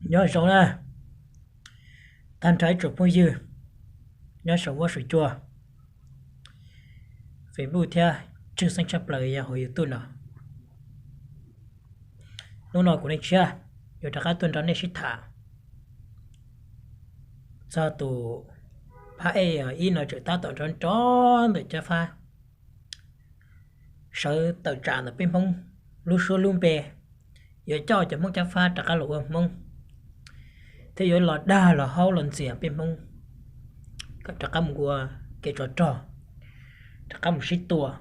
Nyob zoo na, tag nrho ib tsoom phooj ywg nyob saum huab saum cua, Facebook thiab tshwj xeeb tshaj plaws yog hauv YouTube no. Hnub no kuv Neej Tshiab yuav rov qab tuaj nrog nej sib tham txog tus phab ej ib no tseem tab tom nrov nrov ntawm Cab Fab sawv tawm tsam ntawm peb Hmoob lub suab lub npe, yuav coj cov Hmoob Cab Fab rov qab los ua Hmoob, thiab yuav los dag los haub los ntxias peb Hmoob kom rov qab mus ua kev tsov rog, rov qab mus sib tua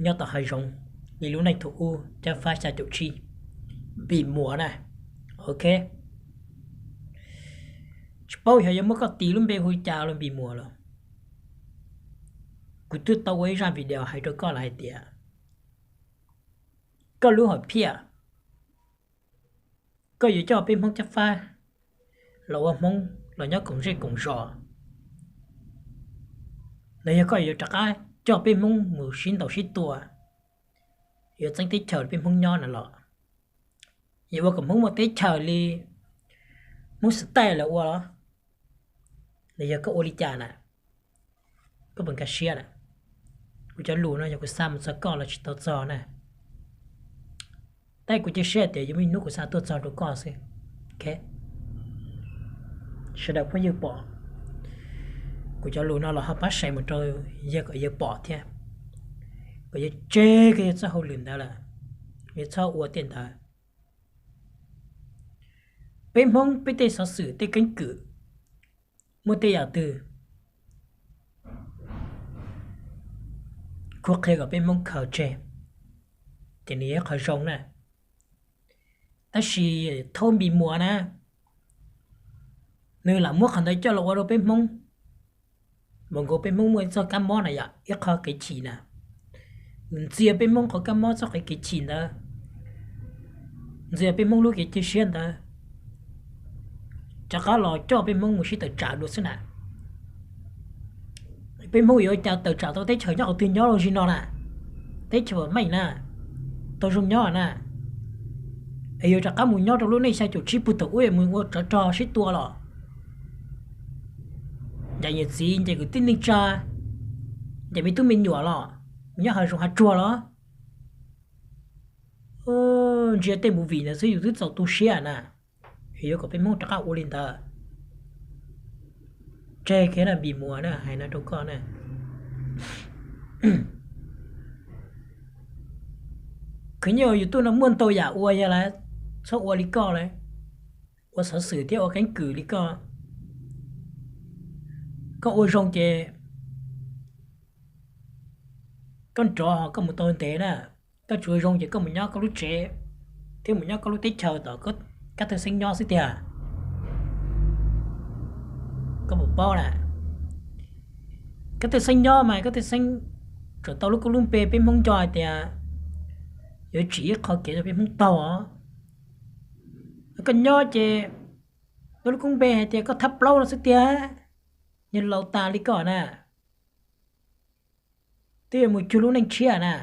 nyob tom hav zoov li lub neej thaum ub Cab Fab xya caum tsib, Npis Muas na. Ok, tsis paub xyov yuav muab koj tis lub npe hu cas los Npis Muas los. Kuv twb tau ua ib zaj video hais rau koj lawm hais tias koj lub hom phiaj, koj yuav coj peb Hmoob Cab Fab los ua Hmoob los nyob koom zej koom zos, los yog koj yuav rov qab coj peb Hmoob mus sib ntaus sib tua, yuav txeeb teb chaws peb Hmoob nyob na los, yuav ua kom Hmoob muaj teb chaws li Hmoob style lawv ua los, los yog koj ua li cas na? Koj puas nkag siab na? Kuv cov lus no yog kuv xa mus txog koj los tsis tau txog na, tab kuv cia siab tias yuav muaj ib hnub kuv xa tuaj txog rau koj xwb. Ok, sawv daws phooj ywg pom kuv cov lus no los ho pab share mus rau yawg kom yawg pom thiab, kom yawg tseg kiag yawg txoj hauj lwm ntawd lawm, yawg txhob ua tej ntawd. Peb Hmoob peb tej xov xwm tej keeb kwm, muaj tej yam twg kuv qhia kom peb Hmoob khaws tseg, ces nws yog ib qho zoo na. Tab sis thaum Npis Muas na, nws lam muab qhov ntawd coj los ua rau peb Hmoob, npaum nkaus peb Hmoob muaj ib txoj kab mob na yom, ib qho kev chim na, nws ntxias peb Hmoob qhov kab mob txoj kev chim ntawd, ntxias peb Hmoob lub kev cia siab ntawd, rov qab los coj peb Hmoob mus sib tawm tsam dua xwb na. Peb Hmoob yuav ua cas tawm tsam tau teb chaws nyob qhov twg nyob los zim no na, teb chaws meej na, tau zoo nyob na, es yuav rov qab mus nyob rau lub neej xya caum tsib puag thaum ub mus ua tsov rog sib tua los, ncaim niam txiv ncaim kwv tij neej tsa, ncaim me tub me nyuam los, mus nyob hav zoov hav tsuag los, ntsia tej movie ntawd xwb yus twb txaus tu siab na. Yuav kom peb Hmoob rov qab ua li ntawd, tseg kiag na Npis Muas na, hais no rau koj na. Khwv nyiaj YouTube no muaj ntau yam ua yog lawm, txhob ua li koj lawm, ua xov xwm thiab ua keeb kwm li koj. Koj ua zoo ces koj nrov ho koj mus tau ntev na, koj tsis ua zoo ces koj mus nyob koj lub tsev thiab mus nyob koj lub teb chaws tom koj thawj xeeb nyob xwb tiag. Koj puas paub na, koj thawj xeeb nyob mas koj thawj xeeb tsuas tau lub koob lub npe peb Hmoob nco hais tias yuav tsim ib qho kev rau peb Hmoob taug os. Koj nyob ces tau lub koob npe hais tias koj thab plaub no xwb tiag, yog laus tas li koj na, twb yuav mus cuag lub neej tshiab na.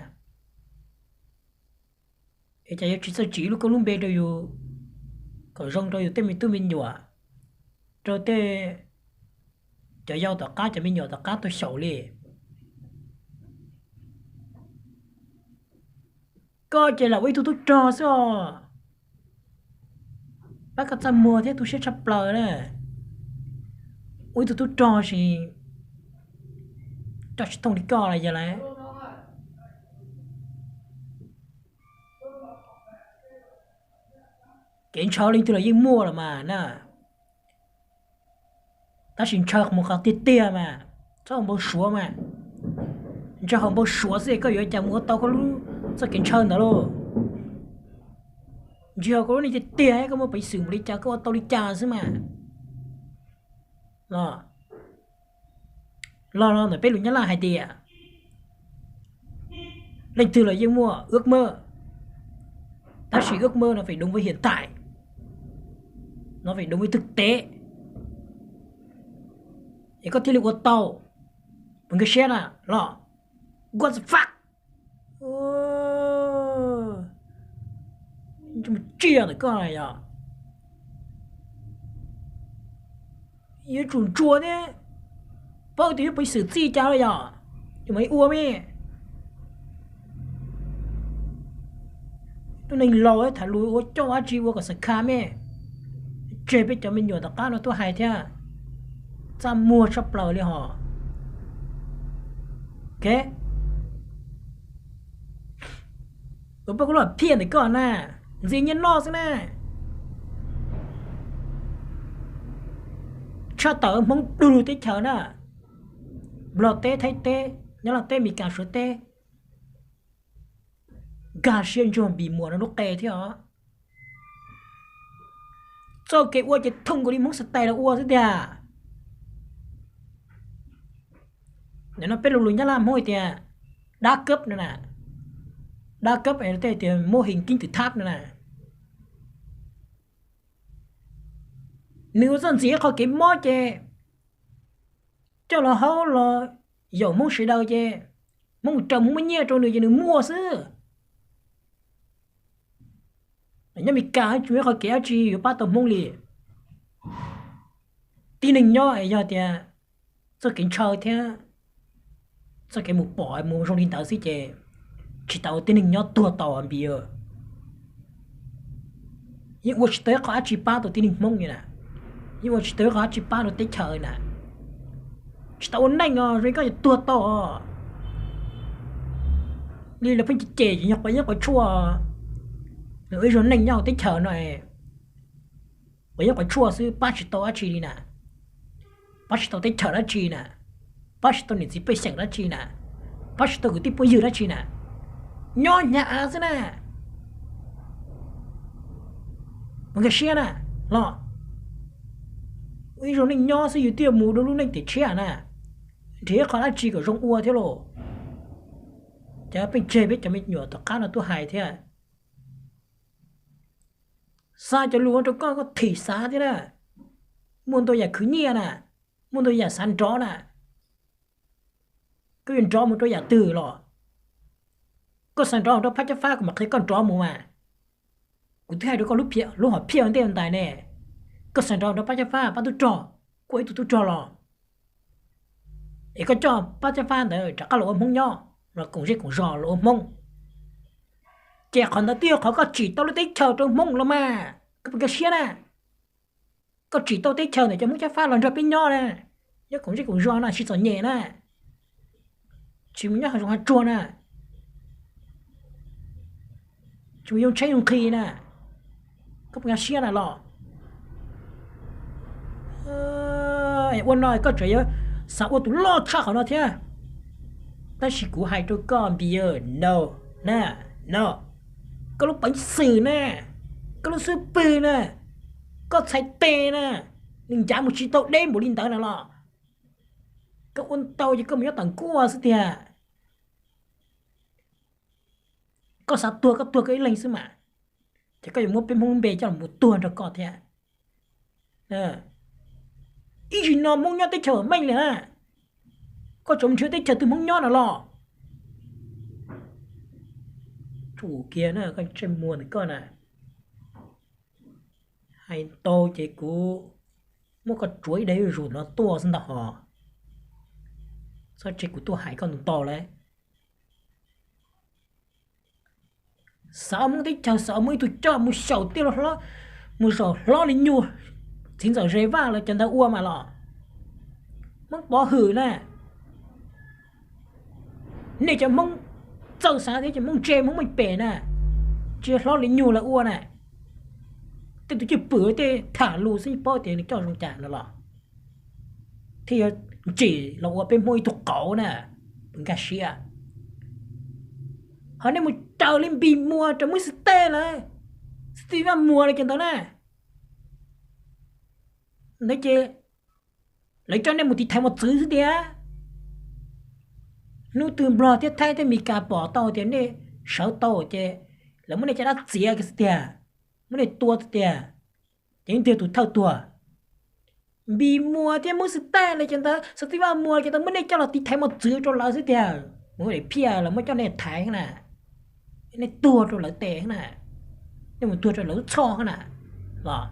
Es cas yuav tsis txawj tsim lub koob lub npe rau yus kom zoo rau yus tej me tub me nyuam, rau tej cov yau tom qab cov me nyuam tom qab tuaj xyaum li. Koj ces lam ua ib tug tub rog xwb os. Pab koj txaj muag thiab tu siab tshaj plaws na. Ua ib tug tub rog sis roj tsis thooj li koj los yog lawm. Kev ntshaw leej twg los yeej muaj los mas na. Tab sis ntshaw mus qhov tiag tiag mas, txhob npau suav mas. Ntshaw ho npau suav xwb koj yuav cas mus ua tau koj lub txoj kev ntshaw ntawd lauj? Ntshaw koj lub neej tiag tiag, koj muaj peev xwm mus li cas koj ua tau li cas xwb mas. Los, los los ntawm peb lus Nyab Laj hais tias leej twg los yeej muaj ước mơ, tab sis ước mơ nó phải đúng với hiện tại, nó phải đúng với thực tế, es koj thiaj li ua tau. Puas nkag siab na los? What the fuck? Tsiaj ntawm koj yog Yuav tsum ntsuas thiab, paub tias yuav pib xwm txij cas los yog, yuav mam li ua me. Tus neeg laus tham lus ua coj dab tsi ua kom xav kha me, tseg peb cov me nyuam tom qab no tuaj hais thiab, txaj muag tshaj plaws li hos. Ua poj kub los phiaj ntawm koj na, ntxias nyiaj noj xwb na. Tshaj tawm Hmoob dug lug teb chaws na, Nplog teb, Thaib teb, Nyab Laj teb, Meskas Suav teb, nkag siab ntsuag Npis Muas no lub qe thiab os. Txoj kev ua ces thooj nkaus li Hmoob xav tais los ua xwb tiag. Nim no peb lo lus Nyab Laj Hmoob tias dab kab no na, dab kab tej tias mô hình kim tự tháp no na. Nws ua txoj ntxiv ib qho kev mob ces coj los haub los yaum Hmoob sawv daws ces Hmoob mus raws Hmoob muab nyiaj rau nws ces nws muaj xwb. Nyob Meskas tsis muaj ib qho kev dab tsi yuav pab tau Hmoob li. Tib neeg nyob es yog tias txoj kev ntshaw thiab txoj kev mus pom mus zoo li ntawd xwb ces tsis tau ua tib neeg nyob tuag tau Npis. Yeej ua tsis tau ib qho dab tsi pab tau tib neeg Hmoob li na, yeej ua tsis tau ib qho dab tsi pab rau teb chaws na. Tsis tau ua neej os, zoo li koj yuav tuag tau os. Li lawv pheej cem cem yog quav yeeb quav tshuaj, lawv ib zug neej nyob hauv teb chaws no quav yeeb quav tshuaj xwb pab tsis tau dab tsi li na, pab tsis tau teb chaws dab tsi na, pab tsis tau niam txiv pej xeem dab tsi na, pab tsis tau kwv tij phooj ywg dab tsi na, nyob hnyav av xwb na. Mus nkag siab na, los ib zug neej nyob xwb yus twb yuav mus dua lub neej tiam tshiab na, nrhiav ib qho dab tsi kom zoo ua thiab lauj. Ces pheej tseg peb cov me nyuam tom qab no tuaj hais thiab. Xa cov lus rau koj, koj thim xav thiab na. Muaj ntau yam khwv nyiaj na, muaj ntau yam xav nrov na. Koj yuav nrov mus rau yam twg los? Koj xav nrov mus rau Phab Cab Fab kuv mam qhia koj nrov mus mas. Kuv twb hais rau koj lub hom phiaj ua ntej ua ntais ne, koj xav nrov mus rau Phab Cab Fab, pab tub rog, kuj ib tug tub rog los, es koj coj Phab Cab Fab ntawd rov qab los ua Hmoob nyob, los koom zej koom zos los ua Hmoob, ces qhov ntawd twb yog qhov koj tsim tau lub teb chaws rau Hmoob los mas, koj puas nkag siab na? Koj tsim tau teb chaws ntawm cov Hmoob Cab Fab los nrog peb nyob na, nyob koom zej koom zos na, tsis txom nyem na, tsis mus nyob hav zoov hav tsuag na, tsis mus yoo tshaib yoo nqhis na, koj puas nkag siab na los? Ua no koj tseem yuav xav ua tus loj tshaj qhov no thiab. Tab sis kuv hais rau koj Npis, no, na, no, koj lub peev xwm na, koj lub xub pwg na, koj txhais tes na, nws ncav mus tsis tau deb npaum li ntawd na los. Koj ua ntau ces koj mus nyob tom nkuaj xwb tiag. Koj xav tuag koj tuag koj ib leeg xwb mas, ces koj yuav muab peb Hmoob lub npe coj los mus tuag nrog koj thiab. Ib zaug no Hmoob nyob teb chaws meej li na, koj tseem nrhiav teb chaws twg Hmoob nyob no los? Tsum kiag na, koj ntsej muag ntawm koj na, hais ntau ces kuv muab koj tsuav ib daim zuj zus no tuaj xwb ntag hos. Txhob tseg kuv tuaj hais koj ntau ntau lawm. Xav ua Hmoob teb chaws, xav ua Hmoob ib tug coj mus xyaum tiaj los hlob, mus zaum hlob li nyuag txiv ntxawm Zes Vaj lawv cov ntawd ua mas los. Hmoob pov hwm na, nej cov Hmoob txawj xav thiab cov Hmoob ntse Hmoob meej pem na, tsis hlob li nyuag lawv ua na. Tej tus cwj pwm tej tham lus xwb paub tias nws coj zoo cas no los, thiaj yuav ntsim los ua peb Hmoob ib tug qauv na, nkag siab. Ho nej mus raws li Npis Muas raws Muj Xwb Tej lawm, Xwb Tij Vaj Muas li cov ntawd na, ntawd ces lawv coj nej mus tiv thaiv mos txwv xwb tiag. Hnub twg Nplog thiab Thaib thiab Meskas pom tau tias nej sawv tau ces lawv muab nej caj dab txiav kiag xwb tiag, muab nej tua xwb tiag, ces yeej tiag tus thawj tuag. Npis Muas thiab Muj Xwb Tej li cov ntawd, Xwb Tij Vaj Muas li cov ntawd muab nej coj los tiv thaiv mos txwv rau lawv xwb tiag, mus ua daim phiaj lawv muab coj nej thaiv na, nej tuag rau lawv tes na, nej mus tuag rau lawv lub txhoj na los.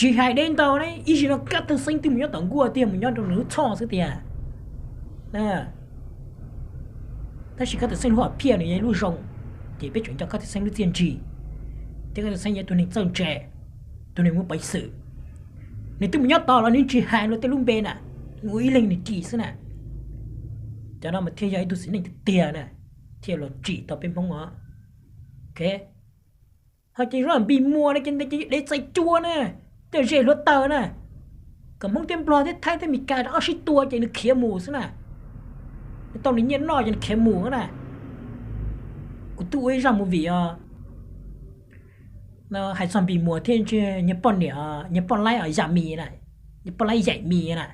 Tsis hais deb ntau ne, ib zaug no Kab Thawj Xeeb twb mus nyob tom nkuaj tiag, mus nyob rau nws lub txhoj xwb tiag. Tab sis Kab Thawj Xeeb lub hom phiaj nws yog ib lub zoo, ces peb tseem nco Kab Thawj Xeeb lub txiaj ntsig, thiab Kab Thawj Xeeb yog ib tug neeg txawj ntse, tus neeg muaj peev xwm. Nws twb mus nyob tod los nws tsis hais luag tej lub npe na, nws ua ib leeg nws ris xwb na. Cov no mas thiaj yog ib tug txiv neej tiag tiag na, thiaj los tsim tau peb Hmoob os. Ho ces zaj Npis Muas no ces ntev ces dev txais cua na, tej zej hluav taws na, kom Hmoob thiab Nplog thiab Thaib thiab Meskas rov qab sib tua ces nws khiav mus xwb na. Nws tau nws nyiaj noj ces nws khiav mus na. Kuv twb ua ib zaj movie os, hais txog Npis Muas thiab nws poj niam, nws poj laib Yam Mis na, nws poj laib Yaim Mis na.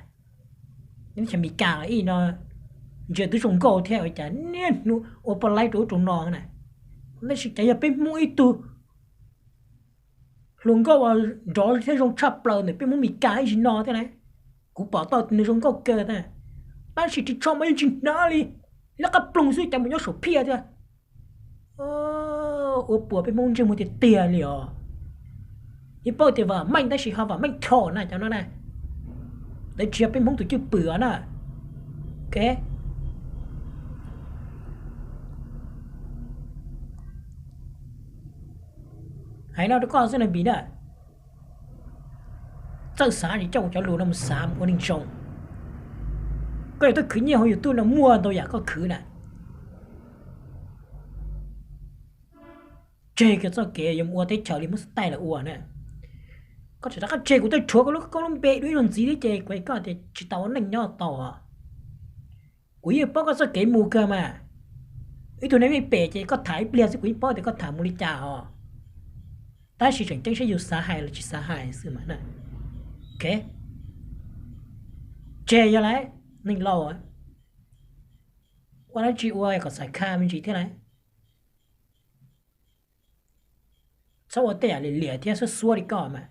Nyob teb chaws Amelikas ib no, ntsia twb zoo nkauj thiab ua cas niaj hnub ua poj laib rau ub rau no na. Tab sis cas yog peb Hmoob ib tug hluas nkauj nrov thiab zoo tshaj plaws ntawm peb Hmoob Meskas ib zaug no thiab na. Kuv pom tau tias nws zoo nkauj kawg thiab, tab sis ris tsho mas yeej tsis hnov li, nyob qab ploog xwb cas mus nyob saum phiaj thiab. Ua puas peb Hmoob ntsej muag tiag tiag li os. Yeej paub tias vam meej tab sis ho vam meej dhau na cov no na. Ntawd tsis yog peb Hmoob tus cwj pwm os na. Hais no rau koj xwb na Npis na. Txawj xav ces coj kuv cov lus no mus xav mus ua neeg zoo. Koj yuav tuaj khwv nyiaj hauv YouTube no muaj ntau yam koj khwv na. Tseg kiag txoj kev yuav mus ua teb chaws li Hmoob xab taij lawv ua na. Koj tseem rov qab tseg kuv tuaj rhuav koj lub npe dua ib zaug ntxiv thiab ces kuv hais koj tias tsis tau ua neej nyob tau os. Kuv yeej paub koj txoj kev mus kawg mas. Ib tug neeg mej pem ces koj tham ib pliag xwb kuv yeej paub tias koj tham mus li cas os. Tab sis tseem ceeb saib yus xav hais los tsis xav hais xwb mas. Tseg yog lawm, neeg laus ua dab tsi ua kom xam khaj me ntsis thiab lawm. Txhob ua tej yam liam liam thiab xuab xuab li koj mas.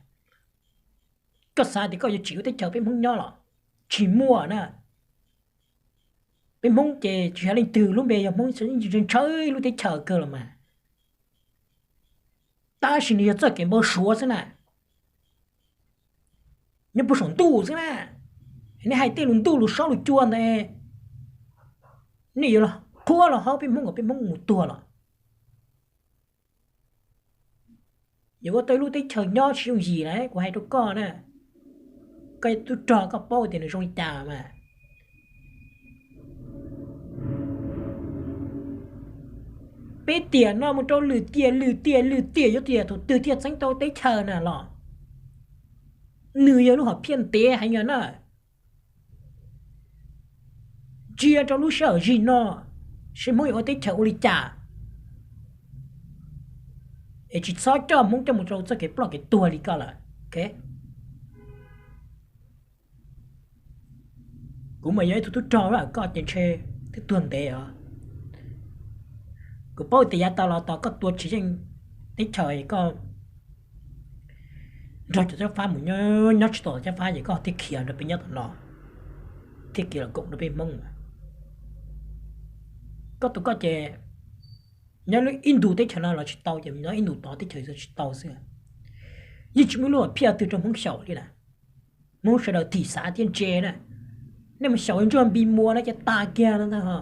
Koj xav tias koj yuav tsim ua teb chaws peb Hmoob nyob los tsis muaj na. Peb Hmoob ces tsis yog leej twg lub npe yog Hmoob, ntshaw lub teb chaws kawg los mas. Tab sis nws yog txoj kev npau suav xwb na. Nyob puag saum ntuj xwb na. Nej hais tej lus ntuj lus sob lus cua ntawd, nej yuav los qhuab los haub peb Hmoob kom peb Hmoob mus tuag los. Yuav ua tau ib lub teb chaws nyob tsis yooj yim na, kuv hais rau koj na. Koj tub rog koj paub tias nws zoo li cas mas. Peb tiam no mus rau lwm tiam lwm tiam lwm tiam yuav tias tus twg thiaj txeeb tau teb chaws na los. Nws yog lub hom phiaj ntev heev no na. Ntsia rau lub sij hawm zim no, seb Hmoob yuav ua teb chaws ua li cas, es tsis txhob coj Hmoob coj mus rau txoj kev ploj kev tuag li koj lawm. Kuv mas yog ib tug tub rog lawm koj ces ntshe twb tuag ntev os. Kuv paub tias yav tas los tos koj tua tsis yeej teb chaws koj nrog cov Cob Fab mus nyob tsis tau tom Cob Fab ces koj thiaj khiav rau peb nyob tom no, thiaj khiav los koom rau peb Hmoob. Koj tus koj ces nyob lub ib ntus teb chaws no los tsis tau ces nyob ib ntus tod teb chaws tsis tau xwb. Yeej tsis muaj lub hom phiaj twg rau Hmoob xyaum li na. Hmoob sawv daws thim xav thiab ntse na. Nej mus xyaum ntsuag Npis Muas no ces tas kiag no ntag ho.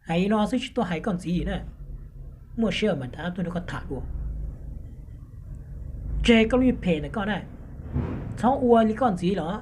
Hais li no xwb tsis tuaj hais koj ntxiv na. Muaj sij hawm mam rov tuaj nrog koj tham dua. Tseg koj lub phem ntawm koj na. Txhob ua li koj ntxiv los.